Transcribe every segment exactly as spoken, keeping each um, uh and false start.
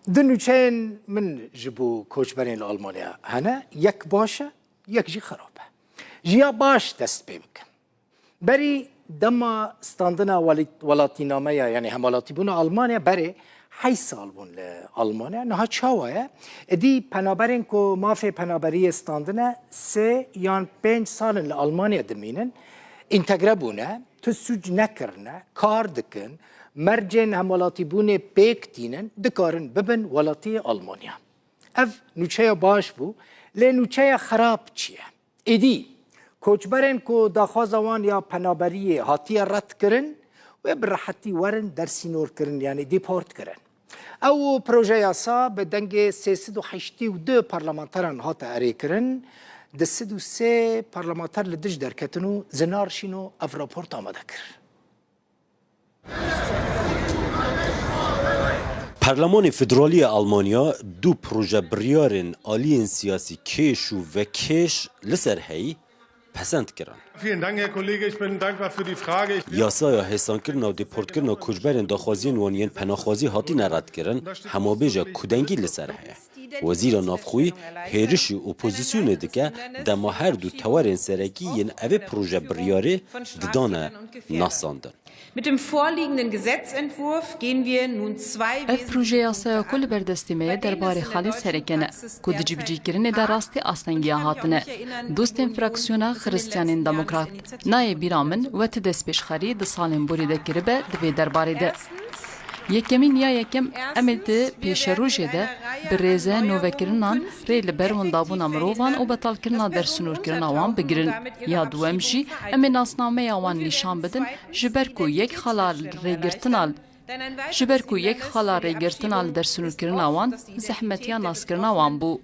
Du nûçeyên min ji bo koçberên li Almanya hene, yek baş e, yek jî xerab e. Ji ya baş dest pê bikin. Berî dema standina welî-, welatînameya, yanî hemwelatîbûna Almanya, berê heyş sal bûn li Almanya. Niha çawa ye? Êdî penaberên ku mafê penaberiyê standine, sê yan pênc sal in li Almanya dimînin, întegre bûne, tu sûc nekirine, kar dikin, mercên hemwelatîbûnê pêk tînin, dikarin bibin welatiyê Almanya. Ev nûçeya baş bû, lê nûçeya xerab çi ye? Êdî, koçberên ku daxwaza wan ya penaberiyê hatiye redkirin, wê bi rehetî werin dersînorkirin, yanî deport kirin. Ew proje yasa bi dengê sê sed û heştê û du parlamenteran hate erêkirin, du sed û sê parlamenter li dij derketin û Zinar Şîno ev raport amade kir. Perlemanê Federalî ya Almanya du proje biryarên aliyên siyasî kêş û vekêş li ser heyî pesend kirin. Vielen Dank, Herr Kollege. Ich bin dankbar für die Frage. Ich bin Yasaya hêsankirina û deportkirina koçberên daxwaziyên wan yên penaxwazî hatine redkirin, hemabêja kudengî li ser heye. Wezîra Navxweyî hêrişî opozîsyonê dike, dema her du tewerên serekî yên evê proje biryarê didane nasandin. Mit dem vorliegenden Gesetzentwurf gehen wir nun zwei Ev proje yasaya ku li ber destê me ye derbarê xalên sereke ne, ku di cîbicîkirinê de rastî astengiya hatine. Dostên fraksiyona Xiristiyanên Demokrat, nayê bîra min we ti destpêşxerî di salên borî de kiribe di vê derbarê de. Yekemîn ya yekem, em ê di pêşerojê de bi rêze novekirinan rê li ber windabûna mirovan û betalkirina dersînorkirina wan bigirin. Ya duwem jî, em ê nasnameya wan nîşan bidin, ji ber ku yek xala rêgirtina ji ber ku yek xala rêgirtina li dersînorkirina wan zehmetiya naskirina wan bû.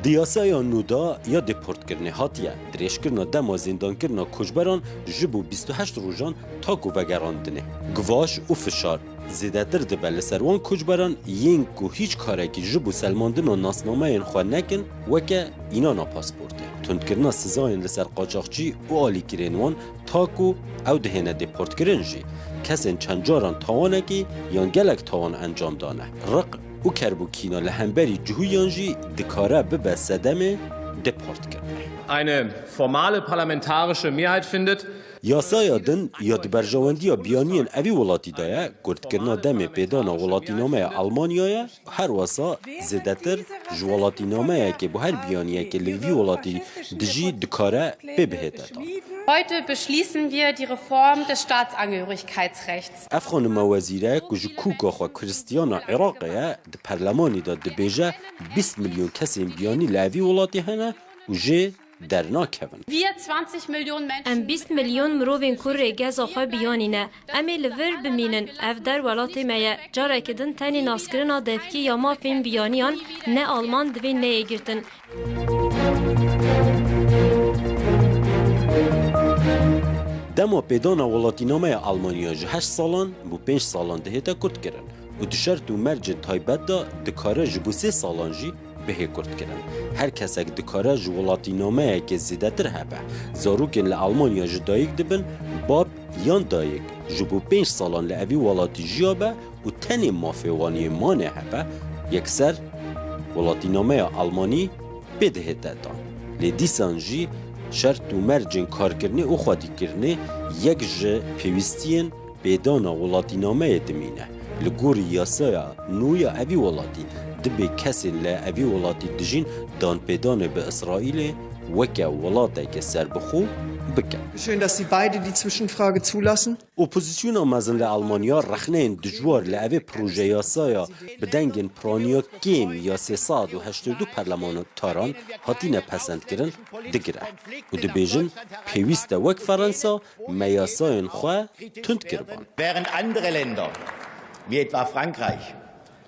Di yasaya nû de ya deportkirinê hatiye dirêjkirina dema zîndankirina koçberan ji bo bîst û heşt rojan ta ku vegerandinê. Givaş û fişar zêdetir dibe li ser wan koçberan yên ku hîç karekî ji bo selmandina nasnameyên xwe nekin, weke înana pasportê, tundkirina sizayên li ser qaçaxçî û alîkirên wan ta ku ew dihêne deportkirin jî, kesên çend caran tawanekî yan gelek tawan encam dane, riq û kerbûkîna li hemberî cihûyan jî dikare bibe sedemê deportkirinê. Eine formale parlamentarische Mehrheit findet, Yasaya din ya di berjewendiya biyaniyên evî welatî de ye, kurtkirina demê pêdana welatînameya Almanyayê, her wesa zêdetir ji welatînameyekê bo her biyaniyekê li vî welatî dijî dikare pê bihête dan. Heute beschließen wir die Reform des Staatsangehörigkeitsrechts. Ev xanime wezîre ku ji kûka xwe Kristiyana Iraqê ye, di perlemanî de dibêje bîst milyon kesên biyanî li evî welatî hene û jê dernakevin. Wir zwanzig Millionen Menschen. Em bîst milyon mirovên ku rêgeza xwe biyanî ne. Em ê li vir bimînin. Ev der welatê me ye. Careke din tenê naskirina devkî ya mafên biyaniyan ne Alman divê neyê girtin. Dema pêdana welatînameya Almanya ji heşt salan bo pênc salan dihête kurtkirin û di şert û mercên taybet de dikare ji bo sê salan jî bihê kurtkirin. Her kesek dikare ji welatînameyekê zêdetir hebe. Zarokên li Almanya ji dayik dibin, bab yan dayik ji bo pênc salan li evî welatî jiyabe û tenê mafê wan yê manê hebe, yekser welatînameya Almanî pê dihête dan. Lê dîsan jî şert û mercên karkirinê û xwedîkirinê yek ji pêwîstiyên pêdana welatînameyê dimîne. Li gorî yasaya nû ya evî welatî, dibê kesên li evî welatî dijîn danpêdanê bi Îsraîlê weke welateke serbixwe bikin. Schön, dass Sie beide die Zwischenfrage zulassen. Opozisyona mezin li Almanya rexneyên dijwar li evê projeyasaya bi dengên piraniya kêm ya sê sed û heştê û du parlamentaran hatine pesendkirin digire û dibêjin, pêwîst e wek Ferensa me yasayên xwe tund kiriban. Während andere Länder, wie etwa Frankreich,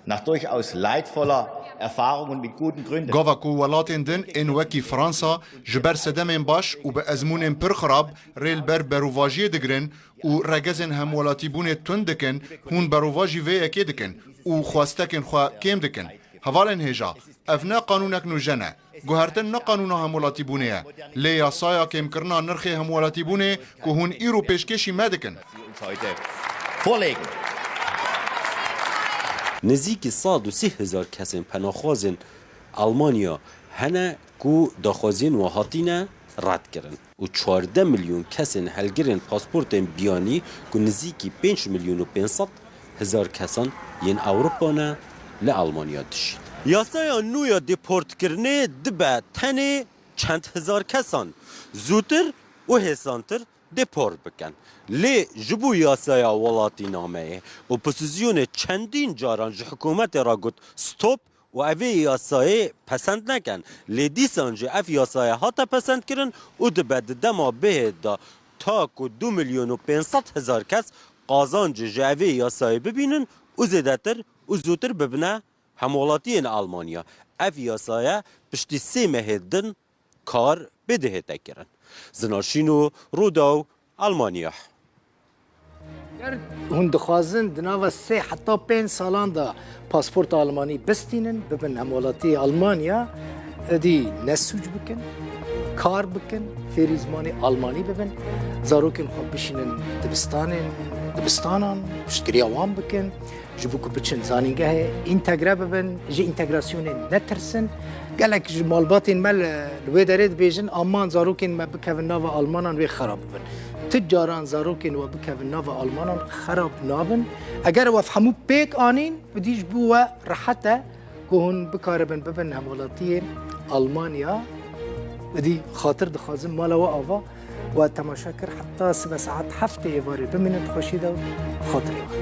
nach durchaus leidvoller Erfahrung und mit guten Gründen. Gava ku welatên din ên wekî Fransa ji ber sedemên baş û bi ezmûnên pir xirab rê li ber berovajiyê digirin û regezên hemwelatîbûnê tund dikin, hûn berovajî vê yekê dikin û xwestekên xwe kêm dikin. Hevalên hêja, ev ne qanûnek nûje ne. Guhertin ne qanûna hemwelatîbûnê ye, lê yasaya kêmkirina nirxê hemwelatîbûnê ku hûn îro pêşkêşî me dikin. Nêzîkî sed û sî hezar kesên penaxwazên Almanya hene ku daxwaziyên wan hatine redkirin û çardeh milyon kesên helgirên pasportên biyanî ku nêzîkî pênc milyon û pênc sed hezar kesan yên Ewropa ne li Almanya dijîn. Yasaya nû ya deportkirinê dibe tenê çend hezar kesan zûtir û hêsantir deport bikin. Lê ji bo yasaya welatînameyê opozisyonê çendîn caran ji hikûmetê re got stop û evê yasayê pesend nekin. Lê dîsan jî ev yasaya hate pesendkirin û dibe di dema bihê de ta ku du milyon û pênc sed hezar kes qazancê ji evê yasayê bibînin û zêdetir û zûtir bibine hemwelatiyên Almanya. Ev yasaya piştî sê mehê din kar bê dihête kirin. Zinar Şîno, Rûdaw, Almanya. Ger hûn dixwazin di nava sê heta pênc salan de pasporta Almanî bistînin, bibin hemwelatiyê Almanya, êdî ne sûc bikin, kar bikin, fêrî zimanê Almanî bibin, zarokên xwe bişînin dibistanên, dibistanan, piştgiriya wan bikin, ji bo ku biçin zanîngehê, întegre bibin, ji întegrasyonê netirsin. Gelek ji malbatên me li, li wê derê dibêjin, aman zarokên me bikevin nava Almanan wê xerab bibin. Ti caran zarokên we bikevin nava Almanan xerab nabin. Eger ew ev hemû pêk anîn, êdî ji bo we rehet e ku hûn bikaribin bibin hemwelatiyên Almanya. Êdî xatir dixwazim mala we ava. We temaşe kir, heta sibe saet heftê êvarê bimînin di xweşî de û xatirê we.